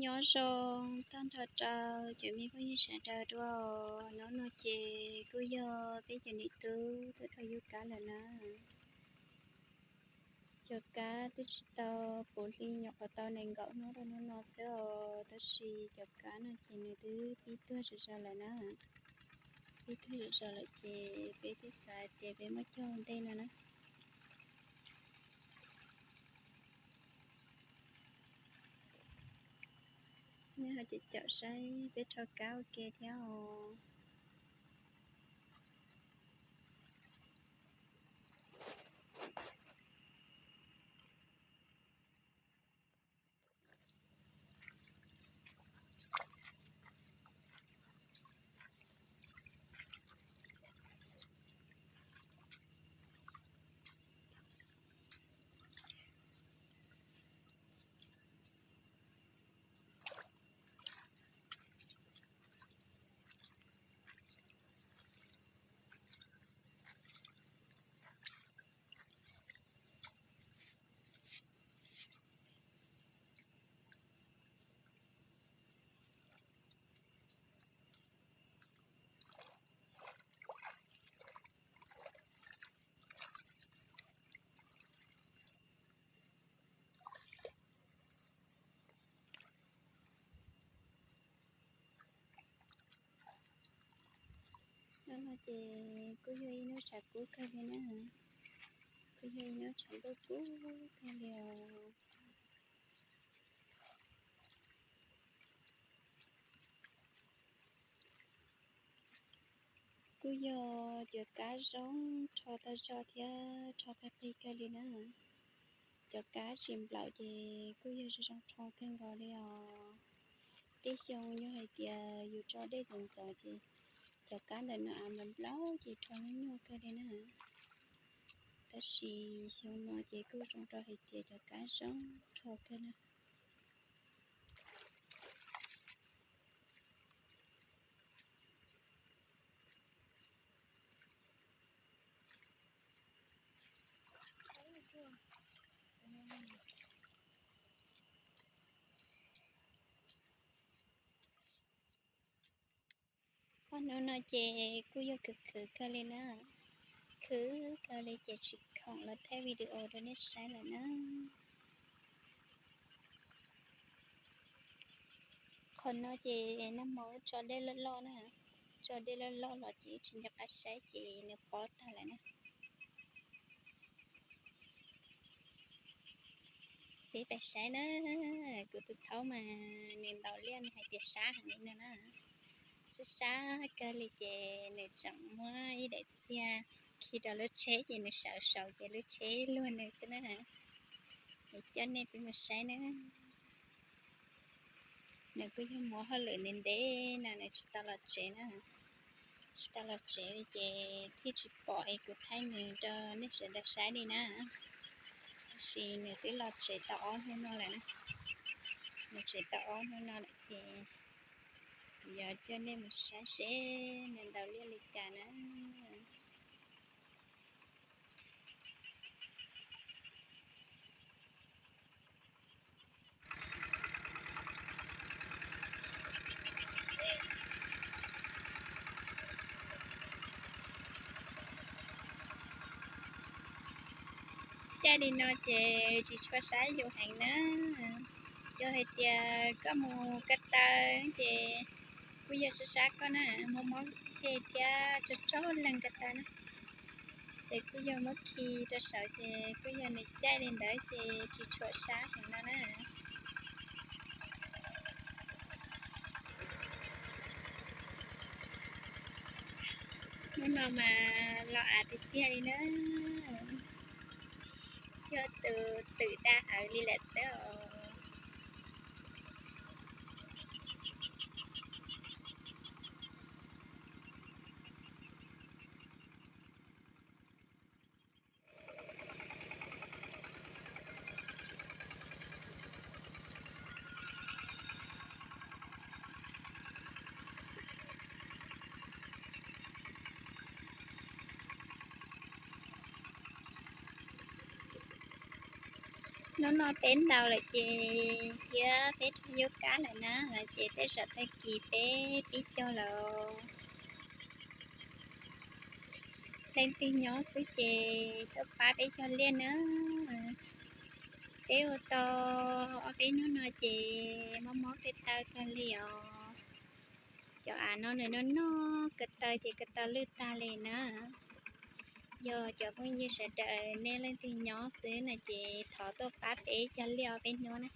Nyob zoo tag nrho rau cov me phooj ywg sawv daws dua. Hnub no ces kuj yog peb cov niam tub tuaj rau yug kab lawm na. Cov kab twb tsis tau puv hli, nyuam qhuav tau nees nkaum hnub rau hnub no xwb os, tab sis cov kab no ces nws twb pib tuag zom zaws lawm na. Pib tuag zom zaws lawm ces peb twb xav tias peb muab cog ua ntej no na. Nej ho caum caum saib peb rho kab ua ke thiab os. Hnub no ces kuj yog ib hnub tshav kub kawg li na. Kuj yog ib hnub tshav ntuj kub kawg li os. Kuj yog cov kab zoo rho tag zog thiab rho qig qig kawg li na. Cov kab tsis nplaum ces kuj yog zoo zoo rho kawg nkaus li os. Tej xyoo yog hais tias yus tso dej ntxov ntxov ces cov kab ntawm no av nplaum nplaum ces rho nyuaj nyuaj kawg li na. Tab sis xyoo no ces kuj zoo rau hais tias cov kab zoo rho kawg na. Ob hnub no ces kuj yog khwv khwv kawg li na. Khwv kawg li ces tsis khoom los thaij video rau nej saib lawm na. Qhov no ces nag hmo tso dej loj loj na, tso dej loj loj los ces tsis nco qab saib ces nws pob tag lawm na. Peb pais saib na, kuv tus thaub mas nws ntaus liaj nws hais tias sab heev li no na. Sab sab kawg li ces nws tseem muab ib daim txiag khi rau lub tsheb ces nws sawv saud ces lub tsheb luag nws xwb na. Es coj nej peb mus saib na. Nws kuj yog muaj hauj lwm ntev ntev no nws tsis tau los tsev na. Tsis tau los tsev li ces thiaj tsis pom es kuv thaij nws rau nej sawv daws saib li na. Tab sis nws twb los tsev tau ob hnub no lawm na. Los tsev tau ob hnub no lawm ces kuv yuav coj nej mus saib seb nws ntaus liaj li cas na. Caij li no ces tsis tshua sab yus heev na. Yog hais tias koj mus ko taw ces kuj yog sab sab koj na, mob mob phem thiab tso tso leeg ko taw na. Ces kuj yog muab khi rau saud ces kuj yog nws caij li ntawd ces tsis tshua sab heev no na. Hnub no mas los av tiag tiag li na. Cog tus twm daj hawv li lawm xwb os. Hnub no peb ntaus lawm ces thiab peb rov yuav kab lawm na, ces tej zaum tag kis peb pib cog lawm. Leej twg nyob xwb ces tuaj pab peb cog liaj na. Peb ua tau ob peb hnub no ces mob mob ko taw kawg li os. Cov av no nws noj noj ko taw ces ko taw lwj tag li na. Yog cov phooj ywg sawv daws nej leej twg nyob xwb no ces thov tuaj pab peb cog liaj ob peb hnub na.